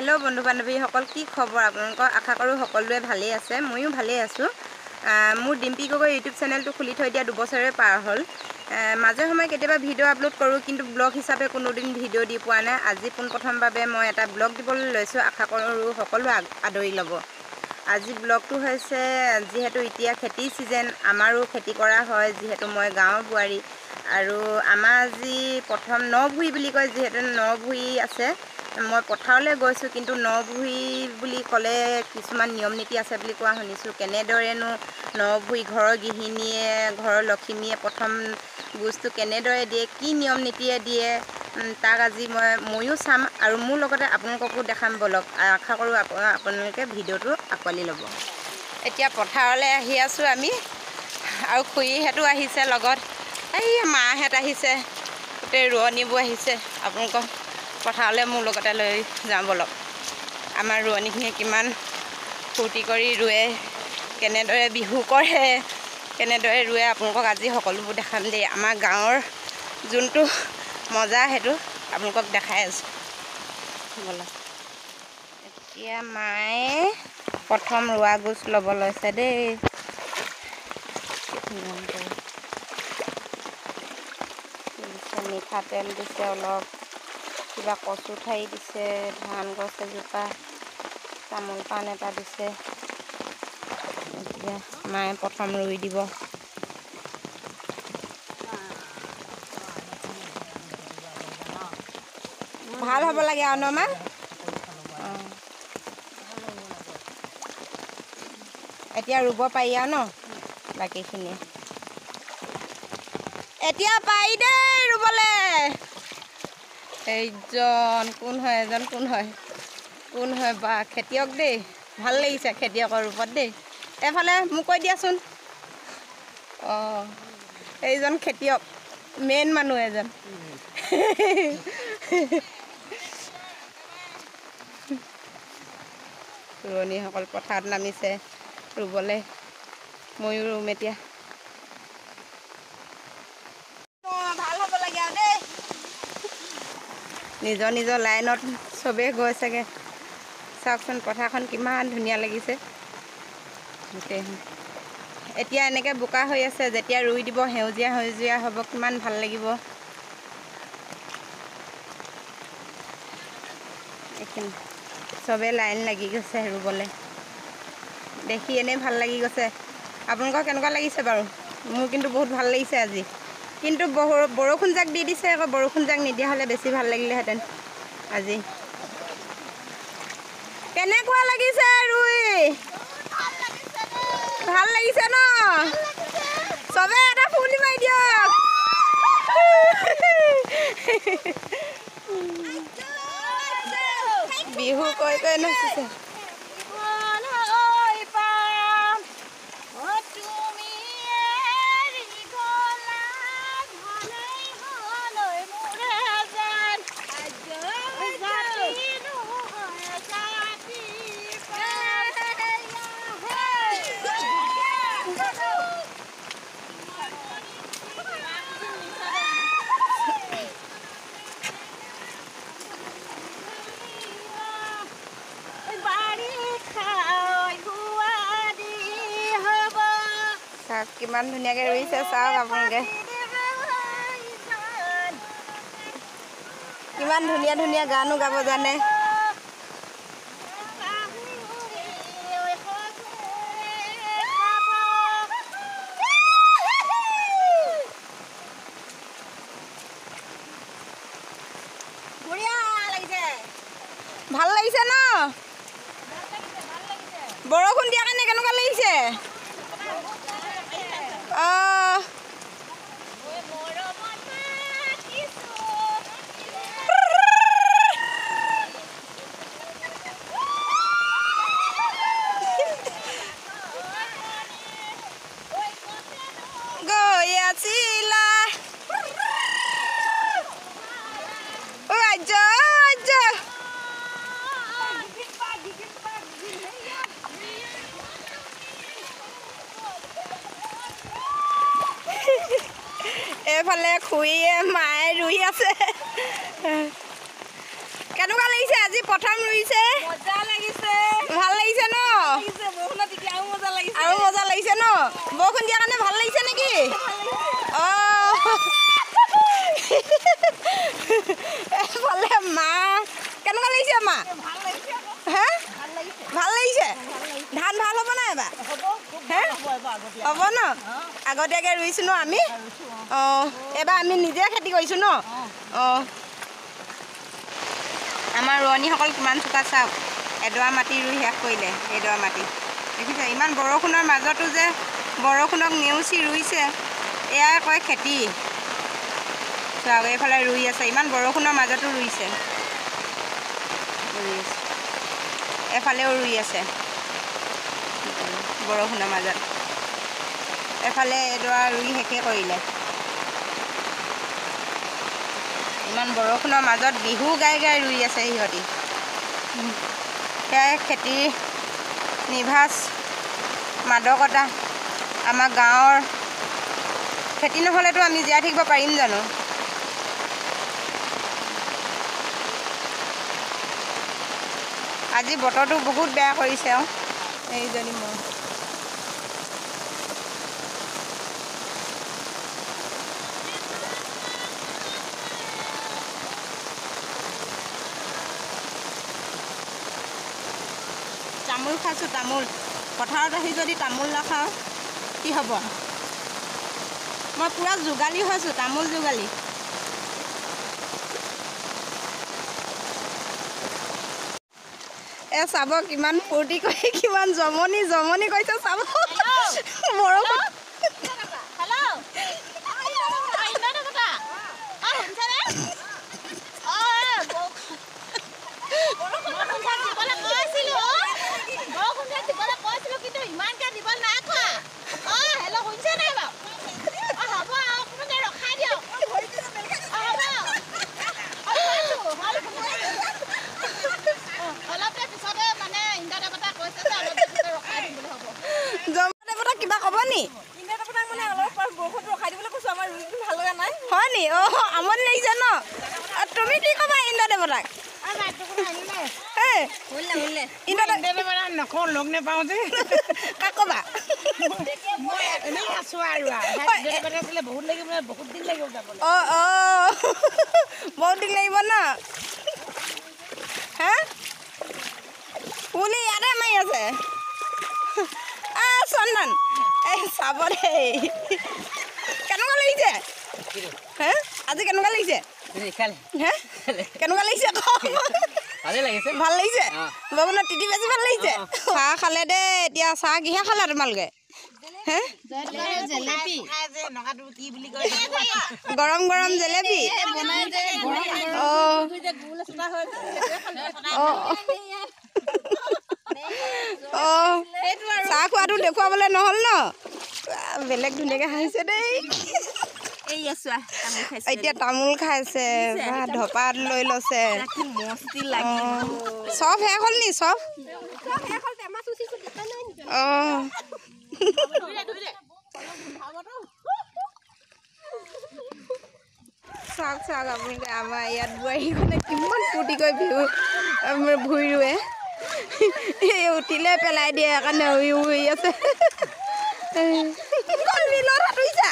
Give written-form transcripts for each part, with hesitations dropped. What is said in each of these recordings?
Hello' বন্ধু বান্ধৱীসকল, কি খবৰ আপোনালোকৰ? আশা কৰোঁ সকলোৱে ভালেই আছে, ময়ো ভালেই আছোঁ। মোৰ ডিম্পী গগৈ ইউটিউব চেনেলটো খুলি থৈ দিয়া 2 বছৰে পাৰ হ'ল। মাজে সময়ে কেতিয়াবা ভিডিঅ' আপলোড কৰোঁ, কিন্তু ব্লগ হিচাপে কোনোদিন ভিডিঅ' দি পোৱা নাই। আজি পোনপ্ৰথমভাৱে মই এটা ব্লগ দিবলৈ লৈছোঁ। আশা কৰোঁ সকলোৱে আদৰি ল'ব। আজি ব্লগটো হৈছে, যিহেতু এতিয়া খেতিৰ ছিজন, আমাৰো খেতি কৰা হয়, যিহেতু মই গাঁৱৰ বোৱাৰী। আৰু আমাৰ আজি প্ৰথম ন-ভুঁই বুলি কয়, যিহেতু ন-ভুঁই আছে, মই পথাৰলৈ গৈছোঁ। কিন্তু ন-ভুঁই বুলি ক'লে কিছুমান নিয়ম নীতি আছে বুলি কোৱা শুনিছোঁ। কেনেদৰেনো ন-ভুঁই ঘৰৰ গৃহিণীয়ে, ঘৰৰ লখিমীয়ে প্ৰথম গোজটো কেনেদৰে দিয়ে, কি নিয়ম নীতিয়ে দিয়ে, তাক আজি ময়ো চাম আৰু মোৰ লগতে আপোনালোককো দেখাম। ব'লক, আশা কৰোঁ আপোনালোকে ভিডিঅ'টো আঁকোৱালি ল'ব। এতিয়া পথাৰলৈ আহি আছোঁ আমি আৰু খুৰীহঁতো আহিছে লগত, এই মাহঁত আহিছে, গোটেই ৰোৱনীবোৰ আহিছে। আপোনালোকক পথাৰলৈ মোৰ লগতে লৈ যাওঁ ব'লক। আমাৰ ৰোৱনীখিনিয়ে কিমান ফূৰ্তি কৰি ৰুৱে, কেনেদৰে বিহু কৰে, কেনেদৰে ৰুৱে, আপোনালোকক আজি সকলোবোৰ দেখাম দেই। আমাৰ গাঁৱৰ যোনটো মজা, সেইটো আপোনালোকক দেখাই আছোঁ, ব'লক। এতিয়া মায়ে প্ৰথম ৰোৱা গোজ ল'ব লৈছে দেই। দিছে মিঠাতেল দিছে অলপ, কিবা কচু ঠাৰি দিছে, ধান গছ এজোপা, তামোল পাণ এটা দিছে। এতিয়া মায়ে প্ৰথম ৰুই দিব। ভাল হ'ব লাগে আৰু ন মা? অঁ, এতিয়া ৰুব পাৰি আৰু ন বাকীখিনি? এতিয়া পাৰি দেই ৰুবলৈ। এইজন কোন হয়? এজন কোন হয়? কোন হয় বা? খেতিয়ক দেই, ভাল লাগিছে খেতিয়কৰ ৰূপত দেই। এইফালে মোক কৈ দিয়াচোন। অঁ, এইজন খেতিয়ক, মেইন মানুহ এজন। ৰোৱনীসকল পথাৰত নামিছে ৰুবলৈ, ময়ো ৰুম এতিয়া। ভাল হ'ব লাগে আৰু দেই। নিজৰ নিজৰ লাইনত চবেই গৈছেগৈ। চাওকচোন, পথাৰখন কিমান ধুনীয়া লাগিছে গোটেইখন। এতিয়া এনেকৈ বোকা হৈ আছে, যেতিয়া ৰুই দিব সেউজীয়া সেউজীয়া হ'ব, কিমান ভাল লাগিব। এইখিনি চবেই লাইন লাগি গৈছে ৰুবলৈ। দেখি এনেই ভাল লাগি গৈছে। আপোনালোকৰ কেনেকুৱা লাগিছে বাৰু? মোৰ কিন্তু বহুত ভাল লাগিছে আজি। কিন্তু বৰষুণ জাক দি দিছে আকৌ। বৰষুণ জাক নিদিয়া হ'লে বেছি ভাল লাগিলেহেঁতেন আজি। কেনেকুৱা লাগিছে ৰুই? ভাল লাগিছে ন? চবে এটা ফূৰ্তি মাৰি দিয়ক। বিহু কৈ কৈ নাচিছে। তুমি এৰি গলা ভালেই হলৈ মোৰে জান জাতি নহয় জাতি। বাৰিষা হোৱা হ'ব। চাওক, কিমান ধুনীয়াকৈ ৰুইছে চাওক আপোনালোকে। কিমান ধুনীয়া ধুনীয়া গানো গাব জানে। ভাল লাগিছে ন? বৰষুণ দিয়াৰ কাৰণে কেনেকুৱা লাগিছে? অঁ, গৈ আছিলা অ আজ্য আজ্য। এইফালে খুৰীয়ে মায়ে ৰুই আছে। কেনেকুৱা লাগিছে আজি প্ৰথম ৰুইছে? মজা লাগিছে। ভাল লাগিছে ন? আৰু মজা লাগিছে ন? বৰষুণ দিয়াৰ কাৰণে ভাল লাগিছে নেকি? অ এফালে মা, কেনেকুৱা লাগিছে মা? হে, ভাল লাগিছে। ধান ভাল হ'ব নাই এবাৰ? হে, হ'ব ন? আগতীয়াকৈ ৰুইছোঁ ন আমি। অঁ, এইবাৰ আমি নিজে খেতি কৰিছোঁ ন। অঁ, আমাৰ ৰোৱনীসকল কিমান চোকা চাওক, এডৰা মাটি ৰুই শেষ কৰিলে। এডৰা মাটি দেখিছে, ইমান বৰষুণৰ মাজতো যে বৰষুণক নেওচি ৰুইছে, এয়াই কয় খেতি। চাওক এইফালে ৰুই আছে, ইমান বৰষুণৰ মাজতো ৰুইছে, ৰুই আছে। এফালেও ৰুই আছে বৰষুণৰ মাজত। এফালে এডৰা ৰুই শেষে কৰিলে। ইমান বৰষুণৰ মাজত বিহু গাই গাই ৰুই আছে সিহঁতি। সেয়াই খেতিৰ নিভাঁজ মাদকতা। আমাৰ গাঁৱৰ খেতি নহ'লেতো আমি জীয়াই থাকিব পাৰিম জানো? আজি বতৰটো বহুত বেয়া কৰিছে। আৰু এইজনী মই তামোল খাইছোঁ, তামোল। পথাৰত আহি যদি তামোল নাখাওঁ কি হ'ব? মই পূৰা যোগালী হৈছোঁ, তামোল যোগালী। এ চাব কিমান ফূৰ্তি কৰি কিমান জমনি জমনি কৰিছে চাব। বৰষুণ কিবা ক'ব নি? হয় নি? অ, আমনি লাগিছে ন? তুমি কি ক'বা ইন্দ্ৰ দেৱতাক? কাক ক'বা? অ অ, বহুত দিন লাগিব ন? হে, পুলি ইয়াতে মাৰি আছে। চন্দন, এই চাব দেই, কেনেকুৱা লাগিছে? হে, আজি কেনেকুৱা লাগিছে? হে, কেনেকুৱা লাগিছে? ভাল লাগিছে। বৰষুণত তিতি বেছি ভাল লাগিছে। চাহ খালে দেই। এতিয়া চাহ কিহে খালা তোমালোকে? হে, গৰম গৰম জেলেপি। অঁ অঁ অঁ, চাহ খোৱাটো দেখুৱাবলৈ নহ'ল ন? বেলেগ ধুনীয়াকৈ হাঁহিছে দেই। এতিয়া তামোল খাইছে, ধপাত লৈ লৈছে। চব শেষ হ'ল নি? চব? অঁ, চাওক চাওক আপোনালোকে, আমাৰ ইয়াত বোৱাৰীখনে কিমান ফূৰ্তি কৰি বিহু ভূঁই ৰুৱে। এই উঠিলে পেলাই দিয়ে, সেইকাৰণে উৰি উৰি আছে। বিলত সাঁতুৰিছা?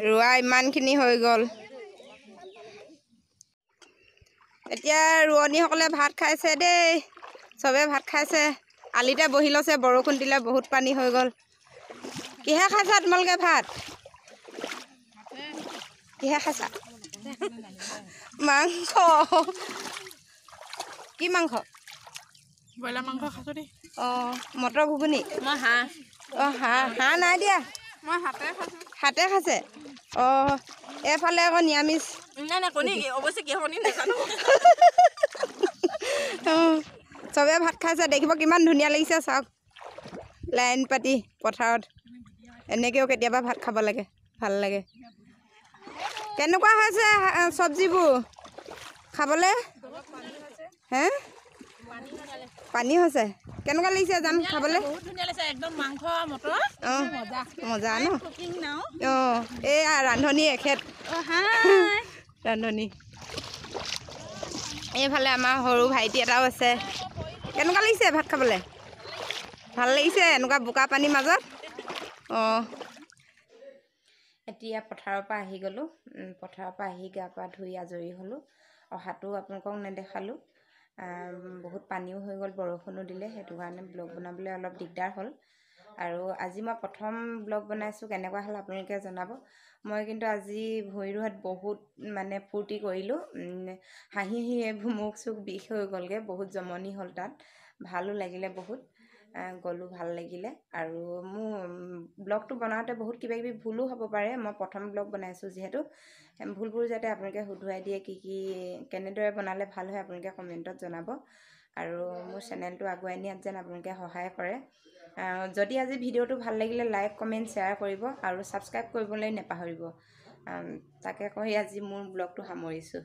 ৰোৱা ইমানখিনি হৈ গ'ল। এতিয়া ৰোৱনীসকলে ভাত খাইছে দেই, চবে ভাত খাইছে। আলিতে বহি লৈছে, বৰষুণ দিলে বহুত পানী হৈ গ'ল। কিহে খাইছা তোমালোকে ভাত? কিহে খাইছা? মাংস। কি মাংস? ব্ৰইলাৰ মাংস খাইছোঁ দেই। অঁ, মটৰ ঘুগুনি। মই হাঁহ। অঁ, হাঁহ। হাঁহ নাই দিয়া, মই হাতে খাইছোঁ। হাতে খাইছে? অঁ, এইফালে আকৌ নিৰামিষ। নাই নাই, কণী অৱশ্যে কিহৰ কণী নাজানো। অঁ, চবে ভাত খাইছে, দেখিব কিমান ধুনীয়া লাগিছে চাওক। লাইন পাতি পথাৰত এনেকৈও কেতিয়াবা ভাত খাব লাগে, ভাল লাগে। কেনেকুৱা হৈছে চব্জিবোৰ খাবলৈ? হে, পানী হৈছে। কেনেকুৱা লাগিছে জান খাবলৈ? বহুত ধুনীয়া লাগিছে, একদম মাংস মটৰ। অঁ, মজা ন? অঁ, এইয়া ৰান্ধনী এখেত, ৰান্ধনী। এইফালে আমাৰ সৰু ভাইটি এটাও আছে। কেনেকুৱা লাগিছে ভাত খাবলৈ? ভাল লাগিছে এনেকুৱা বোকা পানীৰ মাজত? অঁ। এতিয়া পথাৰৰ পৰা আহি গ'লোঁ। পথাৰৰ পৰা আহি গা পা ধুই আজৰি হ'লোঁ। অহাটো আপোনালোকক নেদেখালোঁ, বহুত পানীও হৈ গ'ল, বৰষুণো দিলে, সেইটো কাৰণে ব্লগ বনাবলৈ অলপ দিগদাৰ হ'ল। আৰু আজি মই প্ৰথম ব্লগ বনাইছোঁ, কেনেকুৱা হ'ল আপোনালোকে জনাব। মই কিন্তু আজি ভূঁই ৰোৱাত বহুত মানে ফূৰ্তি কৰিলোঁ, হাঁহি হাঁহি মুখ চুখ বিষ হৈ গ'লগৈ, বহুত জমনি হ'ল তাত, ভালো লাগিলে বহুত, গ'লোঁ ভাল লাগিলে। আৰু মোৰ ব্লগটো বনাওঁতে বহুত কিবা কিবি ভুলো হ'ব পাৰে, মই প্ৰথম ব্লগ বনাইছোঁ যিহেতু, ভুলবোৰ যাতে আপোনালোকে শুধৰাই দিয়ে, কি কি কেনেদৰে বনালে ভাল হয় আপোনালোকে কমেণ্টত জনাব। আৰু মোৰ চেনেলটো আগুৱাই নিয়াত যেন আপোনালোকে সহায় কৰে। যদি আজি ভিডিঅ'টো ভাল লাগিলে লাইক, কমেণ্ট, শ্বেয়াৰ কৰিব আৰু ছাবস্ক্ৰাইব কৰিবলৈ নাপাহৰিব। তাকে কৈ আজি মোৰ ব্লগটো সামৰিছোঁ।